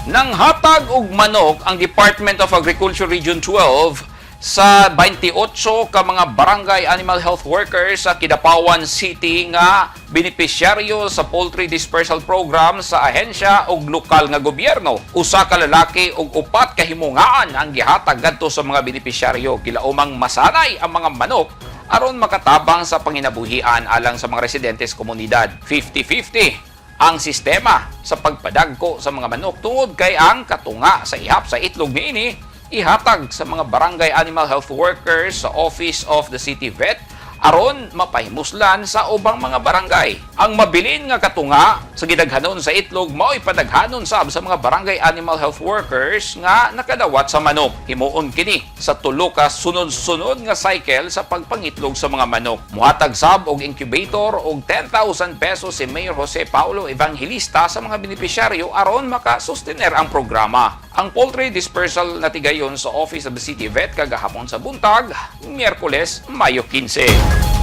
Nanghatag og manok ang Department of Agriculture Region 12 sa 28 ka mga barangay animal health workers sa Kidapawan City nga benepisyaryo sa poultry dispersal program sa ahensya ug lokal nga gobyerno. Usa ka lalaki ug upat ka himungaan ang gihatag ngadto sa mga benepisyaryo, gilaumang masanay ang mga manok aron makatabang sa panginabuhian alang sa mga residente sa komunidad. 50-50 ang sistema sa pagpadagko sa mga manok tungod kay ang katunga sa ihap sa itlog niini ihatag sa mga barangay animal health workers sa Office of the City Vet aron mapahimuslan sa ubang mga barangay. Ang mabilin nga katunga sa gidaghanon sa itlog mao'y padaghanon sab sa mga barangay animal health workers nga nakadawat sa manok. Himuon kini sa tulo ka sunod-sunod nga cycle sa pagpangitlog sa mga manok. Muhatag sab og incubator og ₱10,000 si Mayor Jose Paulo Evangelista sa mga benepisyaryo aron makasustener ang programa. Ang poultry dispersal natigayon sa Office of the City Vet kagahapon sa buntag, Miyerkules, Mayo 15.